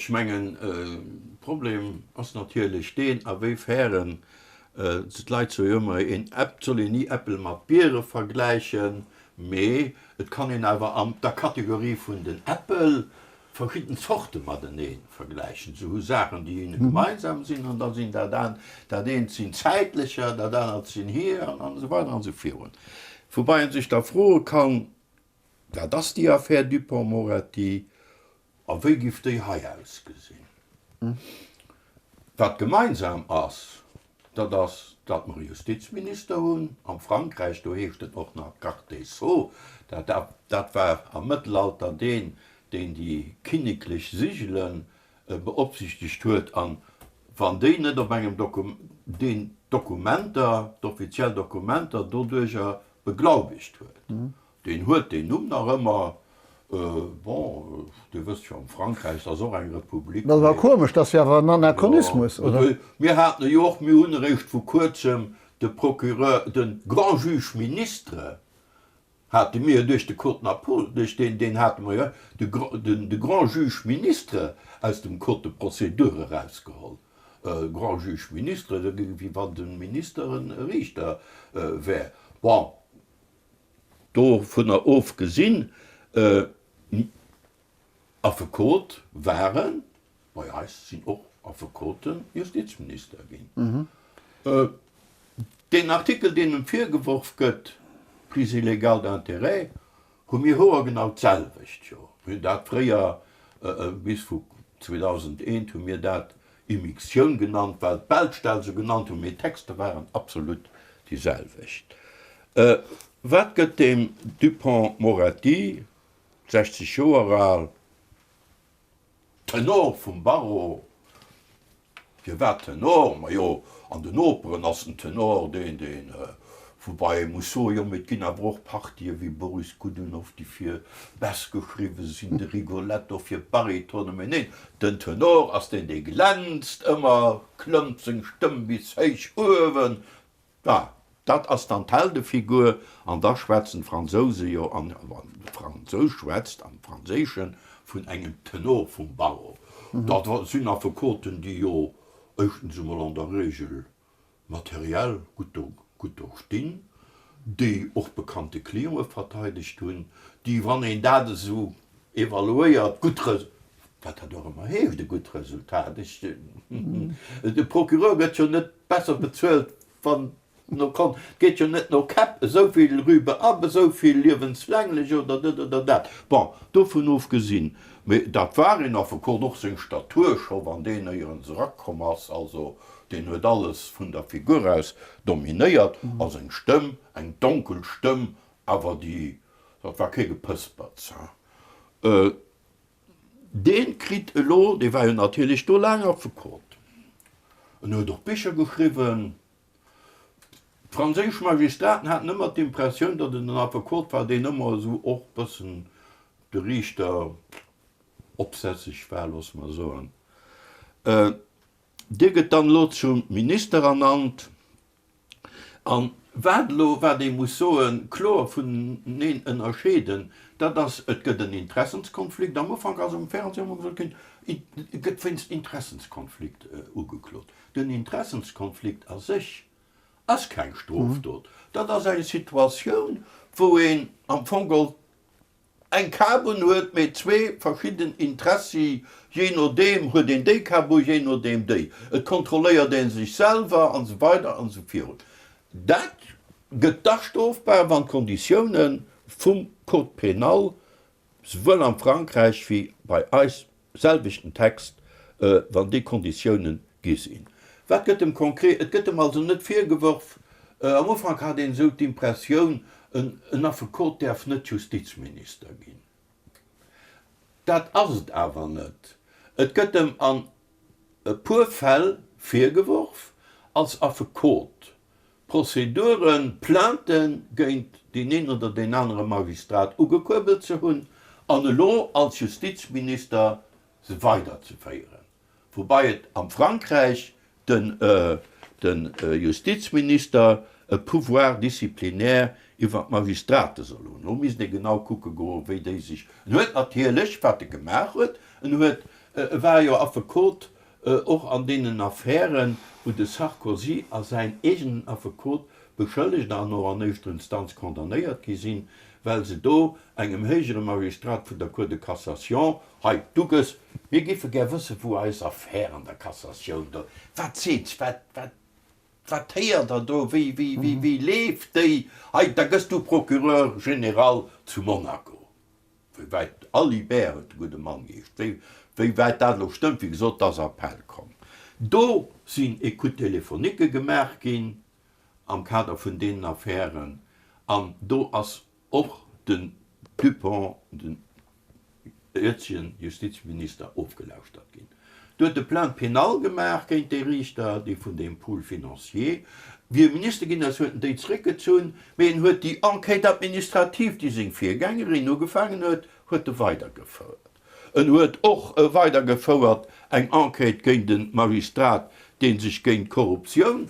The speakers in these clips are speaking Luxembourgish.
Ech mengen, de Problem ass natierlech deen, a wéi fären d'Leit soe jo ëmmer, een Äpp, et soll een ni Äppel mat Biere vergläichen, mee et kann een awer an der Kategorie vun den Äppel verschidden Zorte matenee vergläichen. Se hu Saachen, déi hinne gemeinsam sinn, an da sinn dat an, dat eent sinn zäitlecher, dat anert sinn hir, an esou weider an esou virun. Woubäi ee sech da froe kann, Wat ass déi Affär Dupont-Moretti a wéi giff déi hei ausgesinn? Wat gemeinsam ass, dat ass, datt mer e Justizminister hunn. Am Frankräich, do heescht en och nach Garde des Sceaux. Dat dat war am Mëttelalter deen, deen déi kinneklech Sigele beopsichtegt huet. An wann déi net op engem Doku deen d'Dokumenter, d'offiziell Dokumenter doduercher beglaubegt huet. Deen huet deen Numm nach ëmmer. Bon, Dir wësst jo, am Frankräich, dat ass och eng Republik. Dat ass awer komesch, dat ass jo awer en Anachronismus, oder? Mir haten jo och, mir hunn eréischt vu kuerzem de Procureur, de Grand Juge ministre hate mir jo duerch de Code Napol, duerch deen, deen hate mer jo, de, de Grand Juge ministre aus dem Code de procédure erausgeholl. Grand Juge ministre, wéi wann de Minister e Riichter wär. Bon. Dovunner ofgesinn, Affekot waren, bei eis sinn och Affekote Justizminister ginn. Deen Artikel, deen em virgeworf gëtt, Prise illégale d'intérêts, hu mir hoergenau d'selwecht jo. Mir hunn dat fréier, bis vu 2001 hu mir dat Immixtioun genannt, well d'Belsch dat esou genannt hunn, mee d'Texter waren absolut déi selwecht. Wat gëtt deem Dupont-Moretti, 60 Joer al, Tenor vum Barreau, Firwat Tenor? Majo, an den Operen ass den Tenor deen, deen, woubai ee muss soen, jo, mee et ginn awer och Partië wéi Boris Godunov, déi fir Bäss geschriwwe sinn, de Rigoletto fir Baritone, mee neen, den Tenor ass deen, dee glänzt ëmmer, klëmmt seng Stëmm bis héich uewen, Ah, dat ass dann d'Heldefigur, an da schwätzen d'Fransouse jo, an wann de Fransous schwätzt, am Franséischen, vun engem Tenor vum Barreau. Dat sinn Affekoten, déi jo éischtens emol an der Regel materiell gutt do, gutt do stinn, déi och bekannte Cliente verteidegt hunn, déi, wann een dat esou evaluéiert, gutt, wat dat och ëmmer heescht, e gutt Resultat, ech, de Procureur gëtt jo net besser bezuelt, wann no Kont, et geet jo net no Käpp, esou vill Rübe ab, esou vill liewenslänglech oder dat oder dat. Bon, dovun ofgesinn, mee dat war een Affekot, och seng Statur scho, wann deen éierens erakomm ass, also deen huet alles vun der Figur aus dominéiert, a seng Stëmm, eng donkel Stëmm, awer déi, dat war kee Gepësperts, hein. Dee kritt elo, dee war jo natierlech do laang Affekot, en huet och Bicher geschriwwen. D'franséisch Magistraten haten ëmmer d'Impressioun, datt en en Affekot war, deen ëmmer esou och bëssen de Riichter opsässeg war, loosse mer soen. Dee gëtt dann elo zum Minister ernannt. An wat elo, wat ee muss soen, kloer vuneneen ënnerscheeden, dat ass, et gëtt en Interessenskonflikt. Am Ufank ass um Fernseh ëmmer gesot ginn, et gëtt wéinst Interessenskonflikt ugeklot. Den Interessenskonflikt a sech ass keng Strofdot. Dat ass eng Situatioun, wou een am Fong geholl eng Kap un huet, mee zwee verschidden Interessi, jee nodeem huet een déi Kap u, jee nodeem déi. Et kontrolléiert ee sech selwer an esou weider an esou virun. Dat gëtt da strofbar, wann d'Konditioune vum Code pénal, souwuel am Frankräich wéi bei eis, selwechten Text, wann déi Konditiounen gi sinn. Wat gëtt em konkret? Et gëtt em also net virgeworf, am Ufank hat een esou d'Impressioun, en Affekot däerf net Justizminister ginn. Dat ass et awer net. Et gëtt em an e puer Fäll virgeworf, als Affekot Prozeduren, Plaintë géint deen een oder deen anere Magistrat ugekuerbelt ze hunn an elo als Justizminister se weiderzeféieren, woubai et am Frankräich den de Justizminister e Pouvoir disciplinaire iwwer d'Magistrate soll hunn. Elo misst ee genau kucke goen, wéi déi sech. En huet natierlech, wat e gemaach huet, en huet. E war jo Affekot och an deenen Affären, wou de Sarkozy a säin eegenen Affekot beschëllegt an och an éischter Instanz condamnéiert gi sinn, well se do engem héijere Magistrat vun der Cour de cassation, hei, du gëss, mir géife gär wëssen, wou eis Affär an der Cassatioun do, wat seet, wat, wat, wat héiert Der do, wéi, wéi, wéi, wéi leeft déi, hei, da gëss du Procureur général zu Monaco. Wéi wäit, Alibert huet de gudde Mann geheescht, wéi, wéi wäit dat elo stëmmt, wéi gesot, et ass Appell komm. Do sinn Écoutes téléphoniques gemaach ginn am Kader vun deenen Affären an do ass och den Dupong, den jëtzegen Justizminister, ofgelauschtert ginn. Do huet e Plainte pénale gemaach géint déi Riichter, déi vun deem Pool financier. Wéi e Minister ginn ass, huet en déi zeréckgezunn, mee en huet déi Enquête administrative, déi seng Virgängerin ugefaangen huet, huet e weidergefouert. En huet och weidergefouert eng Enquête géint e Magistrat, dee sech géint d'Korruptioun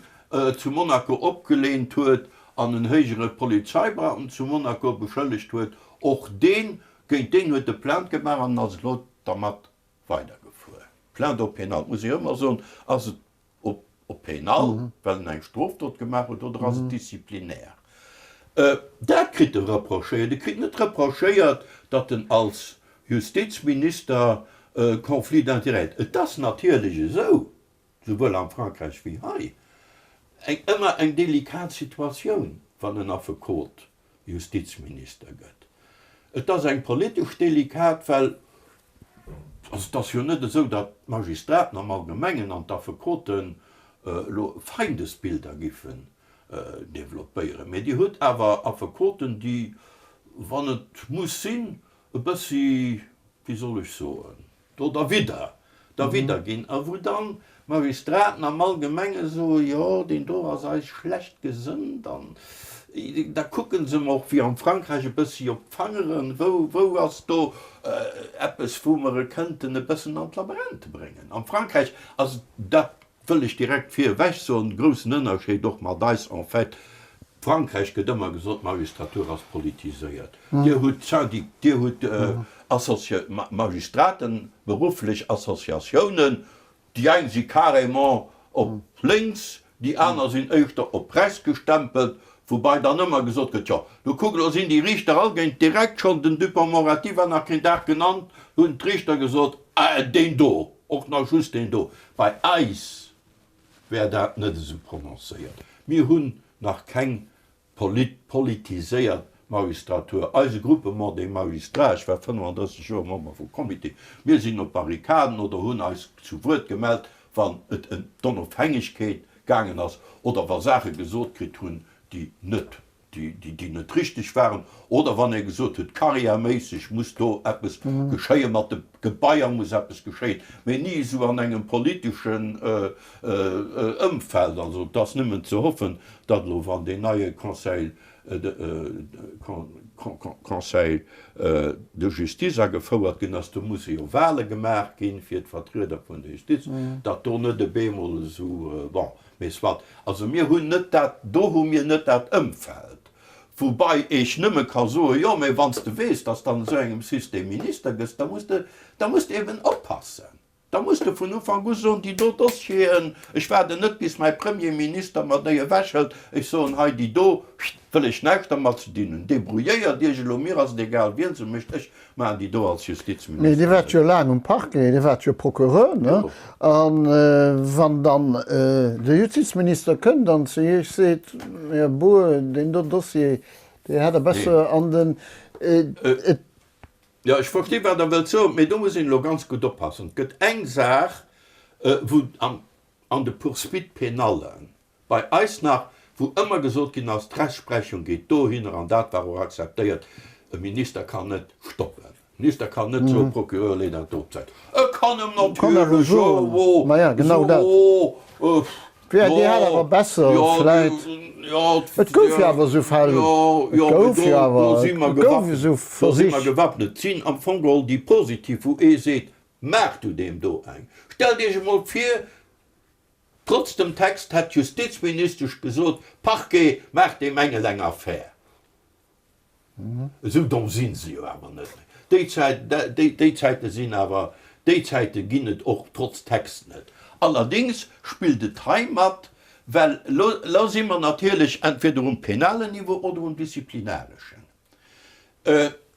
zu Monaco opgeleent huet an en héijere Polizeibeamten zu Monaco beschëllegt huet. Och deen, géint deen huet e Plainte gemaach an ass elo dermat Weidergefuer. Plainte au pénal, muss ech ëmmer soen, ass et op au pénal, well en eng Strofdot gemaach huet, oder ass et disciplinaire? Dat kritt e reprochéiert. E kritt net reprochéiert, datt en als Justizminister Conflit d'intérêts huet. Et ass natierlech esou, souwuel am Frankräich wéi hei, eng ëmmer eng delikat Situatioun, wann en Affekot Justizminister gëtt. Et ass eng politesch delikat, well, also et ass jo net esou, datt d'Magistraten am Allgemengen an d'Affekoten elo Feindesbilder giffen developpéieren, mee Dir hutt awer Affekoten, déi, wann et muss sinn, e bëssi, wéi soll ech soen, do derwidder, derwidder ginn a wou dann d'Magistraten am Allgemenge soen, jo, deen do ass eis schlecht gesënnt an da kucke se em och wéi am Frankräich e bëssi op d'Fangeren, wou, wou ass do eppes, wou mer e kënnten e bëssen an d'Labrente bréngen. Am Frankräich ass et, dat Wëll ech direkt vir ewech soen, groussen Ënnerscheed och mat eis en fait, Frankräich gëtt ëmmer gesot, d'Magistratur ass politiséiert. Dir hutt Syndic, Dir hutt Associa, Magistraten, berufflech Associatiounen, déi eng si carrément op lénks, déi aner sinn éischter op rechts gestempelt, woubai dann ëmmer gesot gëtt, jo, du kuck, elo sinn déi Riichter all géint direkt schonn den Dupond-Moretti war nach keen Dag genannt, hunn d'Riichter gesot, ah, deen do, och nach just deen do. Bei eis wär dat net esou prononcéiert. Mir hunn nach keng politiséiert Magistratur. Eise Groupement des magistrats, ech war 35 Joer Member vum Comité, mir sinn op Barrikaden oder hunn eis zu Wuert gemellt, wann et ëm d'Onofhängegkeet gaangen ass oder wa Saache gesot kritt hunn, déi net déi net richteg waren, oder wann ee gesot huet, karriärméisseg muss do eppes geschéien, mat de Gebaier muss eppes geschéien, mee ni esou an engem politeschen Ëmfeld. Also et ass nëmmen ze hoffen, datt elo, wann deen neie Conseil Conseil de justice agefouert ginn ass, do musse jo Wahle gemaach ginn fir d'Vertrieder vun der Justiz, datt do net e bemol esou, bon, Mee soit. Also mir hunn net dat, do hu mir net dat Ëmfeld. Woubai ech nëmme ka soen, jo, mee wann s de weess, dass de an esou engem System Minister gëss, da muss de, da muss de eben oppassen. Da muss de vun Ufank u soen, déi do Dossieren, ech waarden net bis mäi Premierminister mer déi ewechhëlt, ech soen, hei déi do, wëll ech näischt dermat ze dinn hunn. Débrouilléiert Iech elo, mir ass et egal wien se mécht, ech maachen déi do als Mee Justizminister Dir waart net. jo laang um Parquet, Dir waart jo Procureur, ne? Jo. A wann dann de Justizminister kënnt an zu Iech seet, Här Bour, deen do Dossier, dee hätt Der besser an den, et. Jo, ech versti wat Der wëllt soen, mee do muss een elo ganz gutt oppassen. Et gëtt eng Saach, wou an de Poursuites pénallen Bei eis nach, wou ëmmer gesot ginn ass, d'Rechtsprechung geet dohinner, an dat war och akzeptéiert, e Minister kann net stoppen, e Minister kann net soen, Procureur, lee dat do op d'Säit. E kann em natierlech soen, oh, jo, do si mer gewappnet. Et sinn am Fong geholl déi positiv, wou ee seet, maach du deem do eng. Stellt Iech emol vir, Trotz dem Text hätt d'Justizministesch gesot, Parquet maacht deem Engel eng Affär. Esou domm si se jo awer net méi. Déi Zäit, déi Zäite sinn awer, Déi Zäite ginn et och trotz Text net. Allerdéngs spillt et hei mat, well elo si mer natierlech entweder um penalen Niveau oder um disziplinareschen.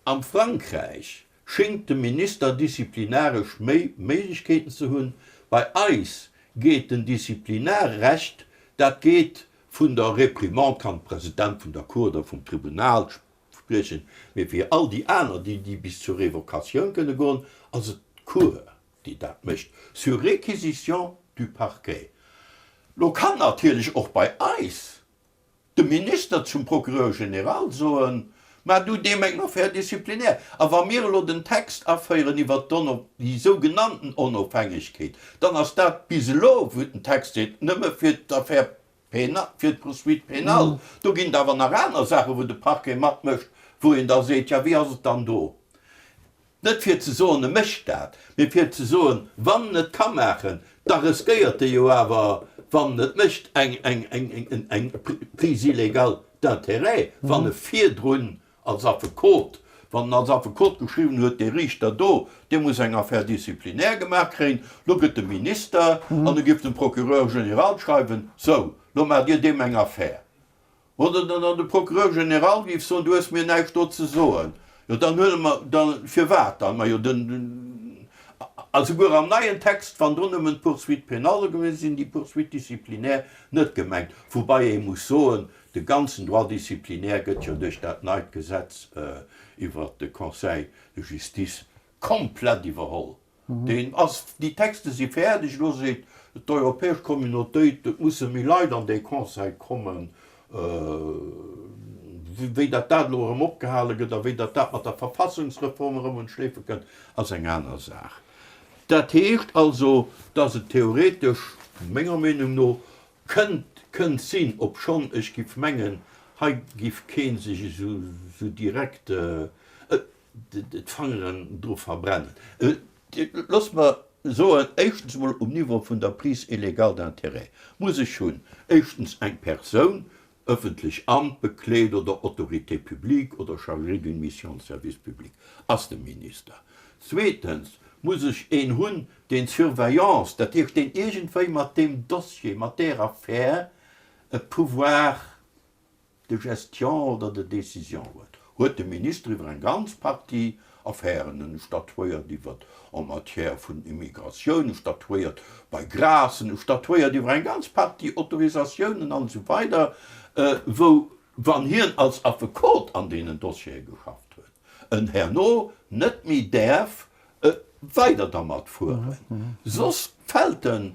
Am Frankräich schéngt de Minister disziplinaresch méi Méiglechkeeten ze hunn. Bei eis geet den Disziplinarrecht, dat geet vun der Réprimande, kann de President vun der Cour oder vum Tribunal spriechen, mee fir all déi aner, déi déi bis zur Revocatioun kënne goen, ass et d'Cour, déi dat mécht, sur réquisition du parquet. Lo kann natierlech och bei eis de Minister zum Procureur général soen, Maach du deem eng Affaire disciplinaire. A wa mir elo den Text aféieren iwwert déi sougenannten Onofhängegkeet, dann ass dat bis elo, wou den Text seet, nëmme fir d'Affaire pénale, fir d'Poursuite pénale. Do ginn et awer nach aner Saachen, wou de Parquet matmécht, wou een da seet, Jo, wéi ass et dann do? Net fir ze soen, e mécht dat, mee fir ze soen, wann en et ka maachen, da riskéiert e jo awer, wann en et mécht, eng Prise illégale d'intérêt, wann e virdrun als Affekot, wann en als Affekot geschriwwen huet, dee Riichter do, dee muss eng Affaire disciplinaire gemaach kréien, lo gëtt e Minister an e giff dem Procureur général schreiwen, sou, lo maacht Dir deem eng Affaire. Oder dann de Procureur général géif soen, du hues mir näischt do ze soen. Jo, dann huele mer, da firwat dann? Majo, den, a souguer am neien Text, wann do nëmmen d'Poursuites pénales gemengt sinn, déi Poursuites disciplinaires net gemengt. Woubai ee muss soen, de ganzen Droit disciplinaire gëtt jo duerch dat neit Gesetz iwwert de Conseil de justice komplett iwwerholl. Deen ass, déi Texte si fäerdeg. Elo seet d'Europäesch Communautéit, et musse méi Leit an dee Conseil kommen. Wéi datt dat elo erëm opgehale gëtt a wéi datt dat mat der Verfassungsreform erëm un d'Schleefe kënnt, ass eng aner Saach. Dat heescht also, datt et theoretesch, menger Meenung no, kënnt, kënnt sinn, obschonn ech giff mengen, hei giff kee sech esou direkt, d'Fangeren dru verbrennen. Loosst mer soen, éischtens emol um Niveau vun der Prise illégale d'intérêt muss ech hunn, éischtens eng Persoun, ëffentlech Amt bekleet oder Autorité publique oder chargée d'une mission de service public, ass de Minister. Zweetens muss ech een hunn, deen d'Surveillance, dat heescht deen iergendwéi mat deem Dossier, mat där Affär e Pouvoir de gestion oder de décision huet, huet de Minister iwwer eng ganz Partie Affären, en statuéiert iwwer en matière vun Immigratioun, e statuéiert bei Grâcen, e statuéiert iwwer eng ganz Partie Autorisatiounen an esou weider, wou, wann hien als Affekot an deenen Dossiere geschafft huet, en herno net méi däerf weider dermat fueren, soss fält en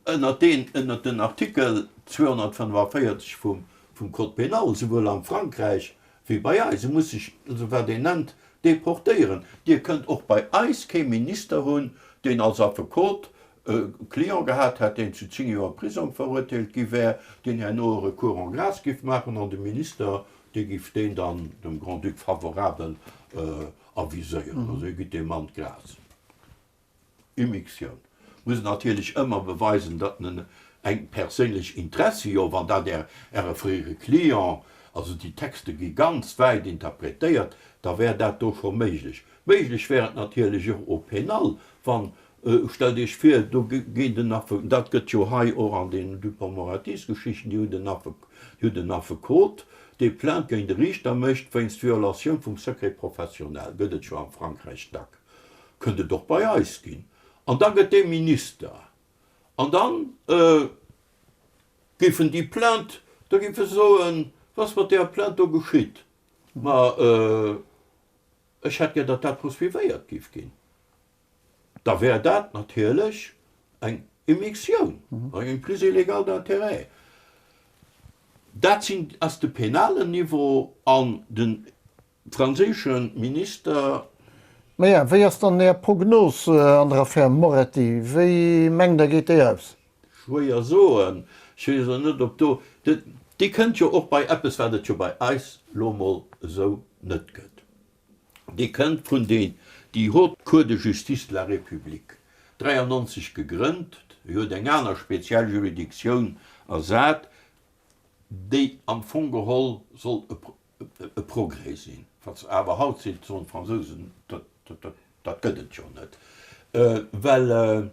ënnert deen, ënnert den Artikel 245 vum vum Code pénal, souwuel am Frankräich wéi bei eis. E muss sech also, wat een nennt, deportéieren. Dir kënnt och bei eis kee Minister hunn, deen als Affekot e Client gehat hätt, deen zu 10 Joer Prisong verurteelt gi wär, deen herno e Recours en grâce giff maachen an de Minister, dee giff deen dann dem Grand-Duc favorabel aviséieren, also hie gitt deem Mann d'Grâce. Immixtioun muss natierlech ëmmer beweisen, datt en eng perséinlech Interessi, jo wann dat Är, Äre fréiere Client, also déi Texte gi ganz wäit interpretéiert, da wär dat do scho méiglech. Méiglech wär et natierlech och au pénal, wann, stellt Iech vir, do geet en Affe, dat gëtt jo hei och an den Dupond-Moretti-Geschichten, déi hunn den Affe, déi hunn den Affekot, dee Plainte géint e Riichter mécht wéinst Violatioun vum Secret professionnel, gëtt et jo am Frankräich dack, kënnt et och bei eis ginn, an da gëtt dee Minister, an dann géifen déi Plainte, da géife soen, wat ass mat deeër Plainte do geschitt? Ma ech hätt gär, datt dat poursuivéiert géif ginn. Da wär dat natierlech eng Immixtioun, eng Prise illégale d'intérêt. Dat sinn, ass de penalen Niveau an de franséische Minister. Maja, wéi ass dann Är Prognos an der Affär Moretti? Wéi mengt Der, geet déi aus? Schwéier soen. Ech weess och net, ob do, déi kënnt jo och bei eppes, wat et jo bei eis lo mol esou net gëtt. Déi kënnt vun déi déi Haute Cour de Justice de la République, 93 gegrënnt, déi huet eng aner speziell Juridictioun ersat, déi am Fong geholl soll e Progrès sinn, wat se awer haut seet, soen d'Fransousen, dat dat gëtt et jo net. Well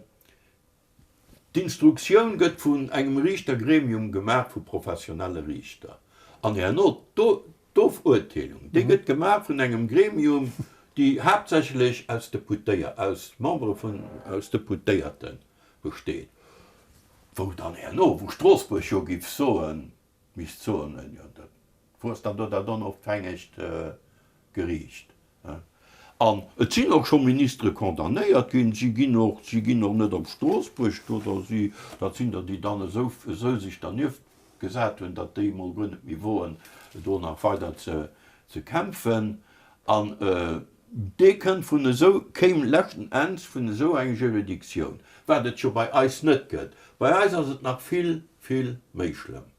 d'Instruktioun gëtt vun engem Riichtergremium gemaach vu professionelle Riichter. An herno d'Ofuerteelung, déi gëtt gemaach vun engem Gremium, déi haaptsächlech aus Deputéier, aus Membere vun, aus Deputéierte besteet, wou dann herno, wou Stroossbuerg jo giff soen, misst soen, jo dat, wou ass dann do dat onofhängegt Geriicht? An et sinn och scho Ministere condamnéiert ginn, si ginn och, si ginn och net op Stroossbuerg do, da si, dat sinn der, déi dann esou, esou sech dernieft gesat hunn, datt déi emol guer net méi woen, do nach weider ze, ze kämpfen. An dee kënnt vun esou, kéim leschten Enns vun esou eng Juridictioun, wat et jo bei eis net gëtt. Bei eis ass et nach vill, vill méi schlëmm.